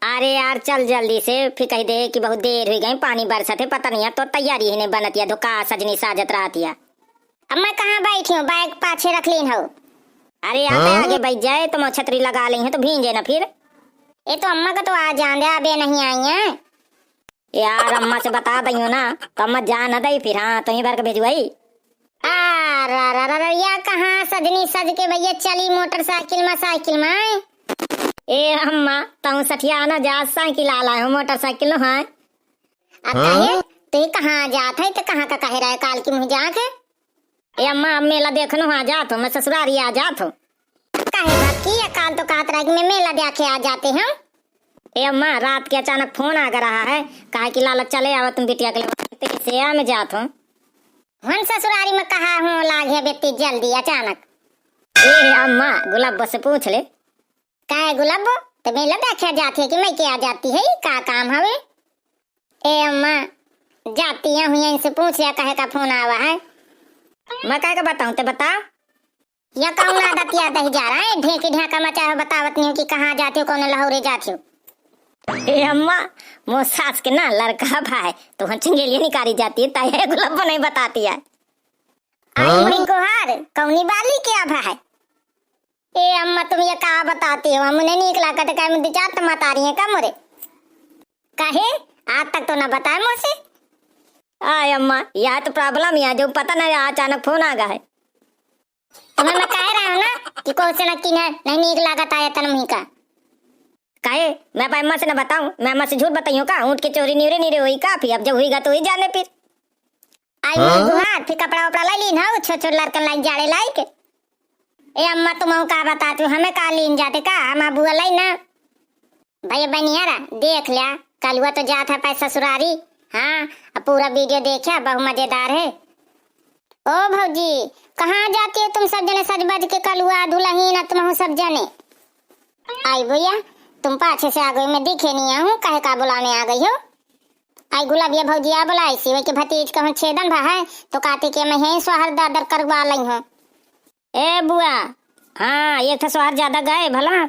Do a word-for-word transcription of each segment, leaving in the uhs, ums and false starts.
अरे यार, चल जल्दी से, फिर कहि दे कि बहुत देर हुइ गइ, पानी बरसत है, पता नहीं है, तो तैयारी ही नहीं बनत या, धोखा सजनी साजत रहत या। अब मैं कहाँ बैठी हूँ, बैग पाछे रख लीन हो। अरे यार, हाँ? आगे बैठ जाए, तो मैं छतरी लगा ली हूँ, तो भींजे ना फिर। ए तो अम्मा का तो आ जान दे, अबे नहीं आई है। यार, अम्मा से बता दइयो ना, तो अम्मा जान दे फिर, हाँ, तो ही भर के भेजवाई। आ, रा, रा, रा, रा, या कहाँ सजनी सज के भैया चली मोटरसाइकिल मा, साइकिल मा? ए अम्मा, तहूँ सठिया ना जा, साइकिल आला है, मोटरसाइकिल न है। आ हाँ? काहे? तू ही कहाँ जात है, तो कहाँ का कहे रहे काल की मुँह जाके? ए अम्मा, अब मेला देखनो आ जात हो, मैं ससुरारी आ जात हो। काहे भक्की, या काल तो कहत रहे कि मैं मेला देखे आ जाते हम। ए अम्मा, रात के अचानक फोन आ रहा है, कहा कि लाला चले आवा तुम बिटिया के लेवा, तो इसे आ मैं जात हूँ। हम ससुरारी में कहा हूँ, लागे बेटी जल्दी अचानक। ए अम्मा, गुलाबो से पूछ ले। काहे गुलाबो, तो मेला देखे जाती है कि मैं के आ जाती है, का काम हवे? ए अम्मा, जाती है हुई, इनसे पूछ लिया, काहे का फोन आवा है? मैं काहे का बताऊँ, ते बता। या कौन आदत या दही जा रहा है, ढेंकी ढेंका मचा हो, बतावत नहीं हो कि कहाँ जाती हो, कौन लहौरे जाती हो। ए अम्मा, मो सास के ना लड़का भाई, तो हम चंगेलिया निकारी जाती है, ताई है गुलाबो नहीं बताती है। आई हाँ? मोरी गोहार, कौनी बाली के आभा है? ए अम्मा, तुम ये का बताती हो? हम उन्हें नीक लागत है, कहे मुझे जात मतारी है का मोरे? काहे? आज तक तो ना बताए मोसे। आय अम्मा, यह तो problem है, जो पता ना, अचानक फोन आ गया है। तुम्हें मैं कह रहा हूँ ना कि कौन से ना की ना, नहीं नीक लागत आया तन मुही का। काहे? मैं अपनी अम्मा से ना बताऊँ? मैं अम्मा से झूठ बताइयो का? ऊँट के चोरी नीरे नीरे होई का? फिर अब जब होईगा तो ही जाने फिर। आई हाँ? गुहार, फिर कपड़ा उपड़ा लाई लीन हो, छोट छोट लड़कन लाइक जाड़े लाइक। ए अम्मा, तुम का बताती हो, हमें का लीन जाते का? हम बुआ लाई ना। भैया बनियारा, देख लिया, कलुआ तो जात है पाए ससुरारी। हाँ, अब पूरा video देखा, बहुत मजेदार है। ओ भौजी, कहाँ जाती हो तुम सब जने सज बज के, कलुआ, दुलहिन, आ तुमहू सब जने? आई भैया, तुम पाछे से आ गई, मैं दिखे नहीं हूँ, कहे का बुलाने आ गई हो? आई गुलाबिया भौजी आ बोला, ऐसी वही के भतीज कहूँ छेदन भा है, तो कहती कि मैं यहीं सोहर दादर करवा लई हूँ। ए बुआ, हाँ, एक ठा सोहर ज्यादा गए भला।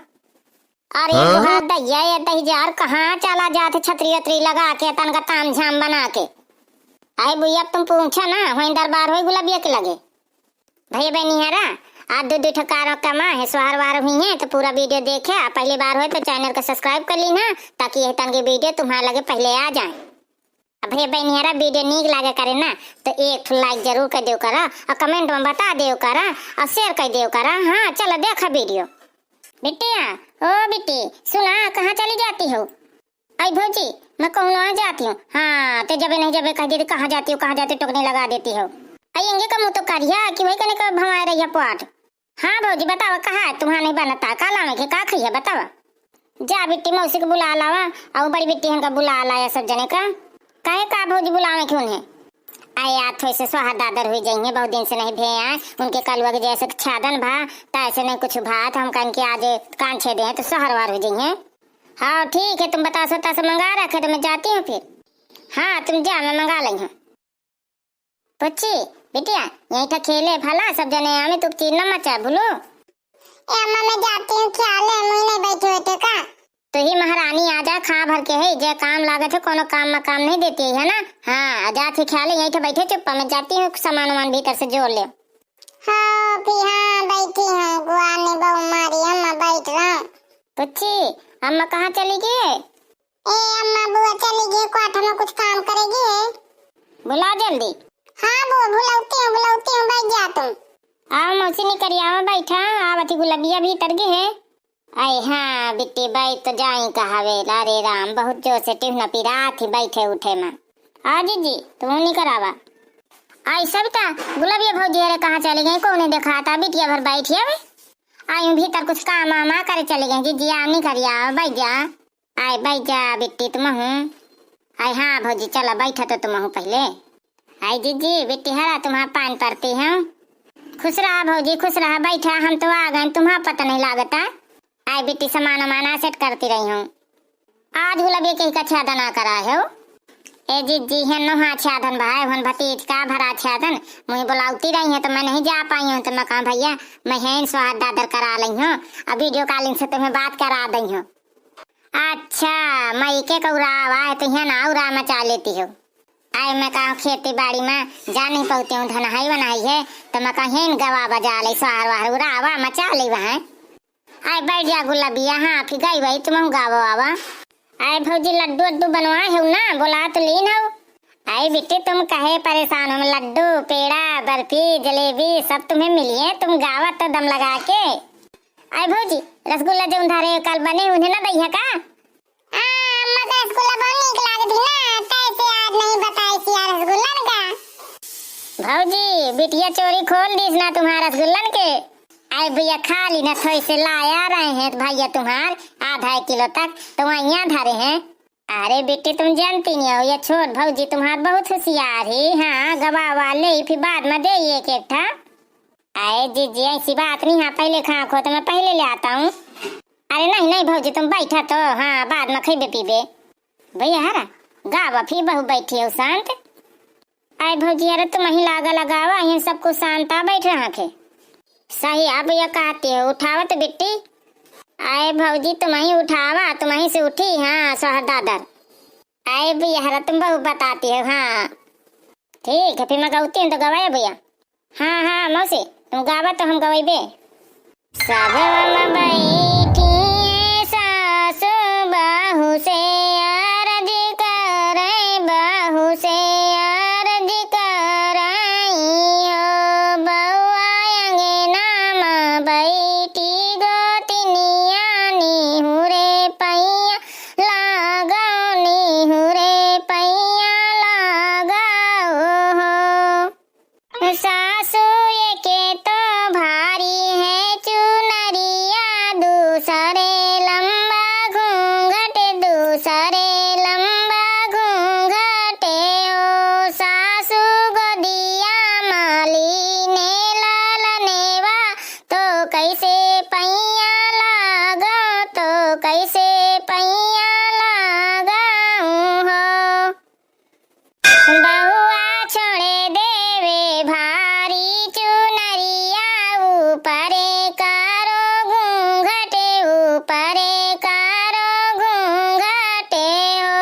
अरे हाँ? बुआ दैया, ये दहिजार कहाँ चला जात है छतरी उतरी लगा के, तन का ताम झाम बना के। आई बुआ, अब तुम पूछा ना, वहीं दरबार होई गुलाबिया के लगे। भैया बहनी हरा, आज दो दो ठो कारों कमा है, सोहर वार हुई है, तो पूरा video देखे, आ पहली बार होए तो channel को subscribe कर ली ना, ताकि यह तन के video तुम्हारे लगे पहले आ जाए। अब भैया बहनी हरा video नीक लागे करे ना, तो एक ठो like जरूर कर देव करा, और comment में बता देव करा, और share कर देव करा। हाँ, चलो देखा video। बिटिया, ओ बिट्टी, सुना, कहाँ चली जाती हो? आई भौजी, मैं कहूँ ना जाती हूँ। हाँ, ते जबे नहीं जबे कह देती, "कहाँ जाती हो, कहाँ जाती हो?" टोकनी लगा देती हो। आई एंगे का मुँह तो करिया कि वही कने का भवाए रही है पाठ। हाँ भौजी, बतावा, कहाँ है तुम्हारा नहीं बनता? का लावे के, का खइया, बतावा। जा बिट्टी, मौसी के बुला लावा, और बड़ी बिट्टी हन का बुला लाया सब जने का। काहे का भौजी बुलावे के उन्हें? आए, आ थोड़े से सोहर दादर हुई जाइए, बहुत दिन से नहीं भे आए। उनके कलुआ के जैसे छादन भा, तैसे नहीं कुछ भा, तो हम कहन के आज कान छेदे हैं, तो सोहर वार हुई जाइए। हाँ, ठीक है, तुम बतासा उतासा मंगा रखे तो मैं जाती हूँ फिर। हाँ, तुम जा, मैं मंगा लई हूँ। पुच्ची, बिटिया, यहीं ठा खेले भला, सब जने आवे, तू चीर न मचा, भूलो। ए अम्मा, मैं जाती हूँ, ख्याल है, मुझे नहीं बैठी होते का? तू ही महारानी आ जा, खा भर के है, जे काम लागत है, कोनो काम में काम नहीं देती है ना। हाँ, आ जात ही ख्याल है, यहीं ठा बैठे चुप्पा, मैं जाती हूँ, सामान वामान भीतर से जोड़ ले। हाँ, फिर हाँ, बैठी हूँ, गुआनी बहू मारी, अम्मा बैठ रहा। पुच्ची, अम्मा कहाँ चली गई है? ए अम्मा, बुआ चली गई, क्वार्टर में कुछ काम करेगी है। बुला जल्दी। हाँ बुआ, बुलाती हूँ, बुलाती हूँ, बैठ जा तुम। आओ मौसी निकरिया में बैठा, आवत ही गुलबिया भीतर गई है। आई हाँ बिट्टी, बैठ तो जाई कहावे, अरे राम, बहुत जोर से टिहुना पिरात ही बैठे उठे में। आ जीजी, तुम निकर आवा। आई सविता, गुलबिया भौजी अरे कहाँ चली गई, कौन देखाता, बिटिया भर बैठी है। आई भीतर कुछ काम वाम करे चली गई, जीजी आ निकरिया, बैठ जा। आए, बैठ जा बिट्टी तुमहू। आए, हाँ भौजी, चला बैठा तो तुमहू पहले। आए जीजी, बिट्टी हरा तुम्हारा पान परती हूँ। खुश रहा भौजी, खुश रहा, बैठा, हम तो आ गए, तुम्हारा पता नहीं लागता। आए बिट्टी, सामान वामान set करती रही हूँ। आज गुलाबी के ही का छादन आ करा है हो। ए जीजी, हेन नोहा छादन भाई, हन भतीज का भरा छादन, मुझे बुलावती रही है तो मैं नहीं जा पाई हूँ, तो मैं कहा भैया, मैं हेन स्वाद दादर करा लई हूँ, अब video calling से तुम्हें बात करा दई हूँ। अच्छा, एके कौरा आवा है तो हियाँ ना उरा मचा लेती हो। आए मैं कहूँ खेती बाड़ी में जा नहीं पहुँचती हूँ, धनहाई वनहाई है तो मैं कहें गवा बजा ले, सोहर वहर उरावा मचा ले वहाँ। आए बैठ जा गुलाबिया, हाँ फिर गई वही तुम गावो आवा। आए भौजी लड्डू उड्डू बनवाए हो ना, बोला तो लीन हो। आए बिट्टी तुम कहे परेशान हो, लड्डू पेड़ा बर्फी जलेबी सब तुम्हें मिलिए, तुम गावा तो दम लगा के। आए भौजी रसगुल्ला जौन धरे हो कल बने उन्हें ना दइहा का? आ, अम्मा के रसगुल्ला बहुत नीक लागत है ना, तैसे आज नहीं बताई सिया रसगुल्लन का। भौजी बिटिया चोरी खोल दीस ना तुम्हारा रसगुल्लन के। आए भैया खाली न थोई से लाया रहे हैं तो भैया तुम्हार आधा एक किलो तक तो वहियाँ धरे हैं। अरे बेटी तुम जानती नहीं हो, ये छोट भौजी तुम्हार बहुत होशियार है। हाँ गवा वाले ही फिर बाद में दे एक एक ठा। अरे जीजी ऐसी बात नहीं, हाँ पहले खा खो तो मैं पहले ले आता हूँ। अरे नहीं नहीं भौजी तुम बैठा तो, हाँ बाद में खइबे पीबे। भैया हरा गावा फिर बहू बैठी हो शांत। आए भौजी, अरे तुम ही लागा लगावा, यहीं सब कुछ शांता बैठ रहा थे। सही अब ये कहती हो, उठावत बिट्टी। आए भौजी, तुम ही उठावा, तुम ही से उठी, हाँ, सोहर दादर। आए भैया, हरा तुम बहुत बताती हो, हाँ। ठीक है, फिर मैं गौती हूँ तो गवाए भैया। हाँ, हाँ, मौसी, तुम गावा तो हम गवैबे। सभवा में बैठी सासु बहू से अरज करै, बहू से अरज करै हो। बउआ अंगना में बैठी गोतिनिया निहुरे पैया लागो, निहुरे पैया लागो हो। सासु एके तो भारी है चुनरिया, दूसरे लंबा घूंघट, दूसरे लंबा घूंघट ओ। सासु गोदिया माली ने लालनेवा, तो कैसे पैया लागो, तो कैसे पैया लागो हो। बहुआ छोड़े देवे भारी चुनरिया, ऊपरे कारो घूंघट, ऊपरे कारो घूंघट हो।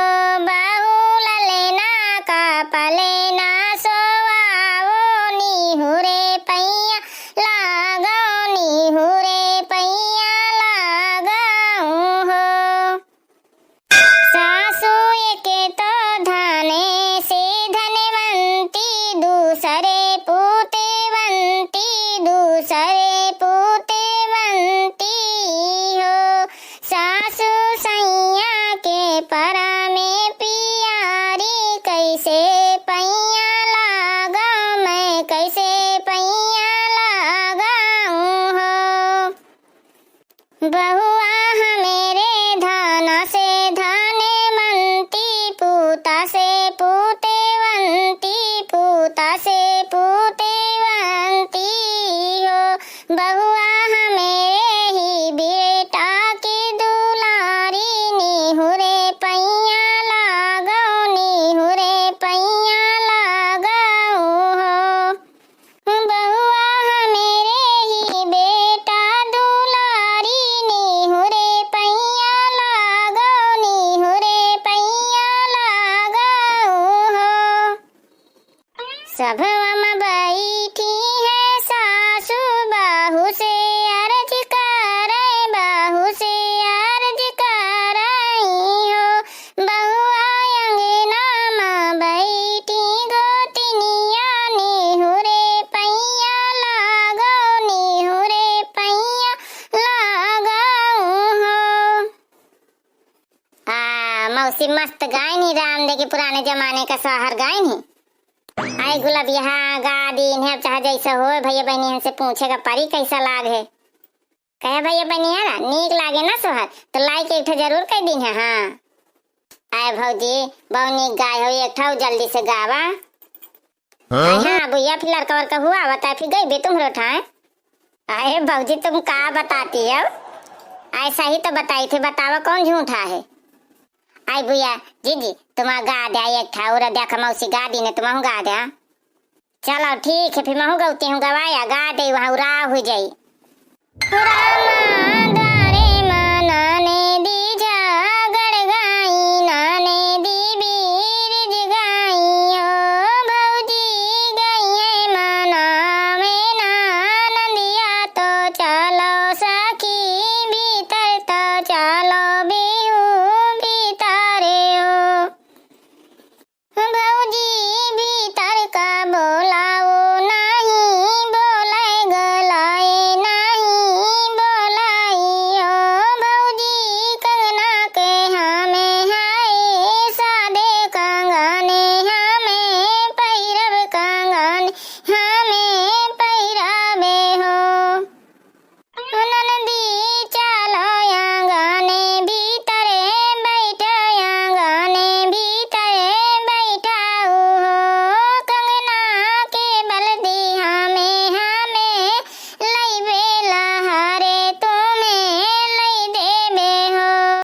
बहू ललना का पलना सोवावो, निहुरे पैया लागो, निहुरे पैया लागो हो। सासु एके तो धने से धनवंती, दूसरे पूतेवंती, दूसरे पूतेवंती हो। सासु सैया के परा में पियारी, कैसे पैया लागो मैं, कैसे पैया लागो हो। बहुआ हमेरे धन से धनवंती, पूत से पूतवंती, पूत से पूतवंती हो। बहुआ हमेरे ही बेटा की दुलारी, निहुरे पैया लागो, निहुरे पैया लागो हो। बहुआ हमेरे ही बेटा दुलारी, निहुरे पैया लागो, निहुरे पैया लागो हो। सभवा में बैठी है सासु, बहू से अर्ज करै, बहू से अर्ज करै हो। बहुआ अंगना मा बैठी गोतिनिया, निहुरे पैया लागो, निहुरे पैया लागो हो। आ, मौसी मस्त गाइन ही, राम दे के पुराने जमाने का सोहर गाइन ही। आई गुलाबिया गा दीन है, अब चाहे जैसा होए, भैया बहनी हमसे पूछे का परी कैसा लाग है। कहे भैया बनिया ना, नीक लागे ना सोहर, तो like एक ठो जरूर कर दीन है। हाँ। आए भौजी, बहुत नीक गाय हो, एक ठो जल्दी से गावा। हाँ? आए हाँ, भैया फिर लड़का वड़का हुआ, बता फिर गई बे तुम रोठाए। अरे भौजी, तुम का बताती हो? ऐसा ही तो बताई थी, बतावा कौन झूठा है? आई भैया, जीजी, तुम गा दे एक ठा और, देख मौसी गा दी ने, तुम गा दे। चलो ठीक है, फिर महू गौती हूँ गवाया, गा दे वहाँ उराव हो जाई। रामा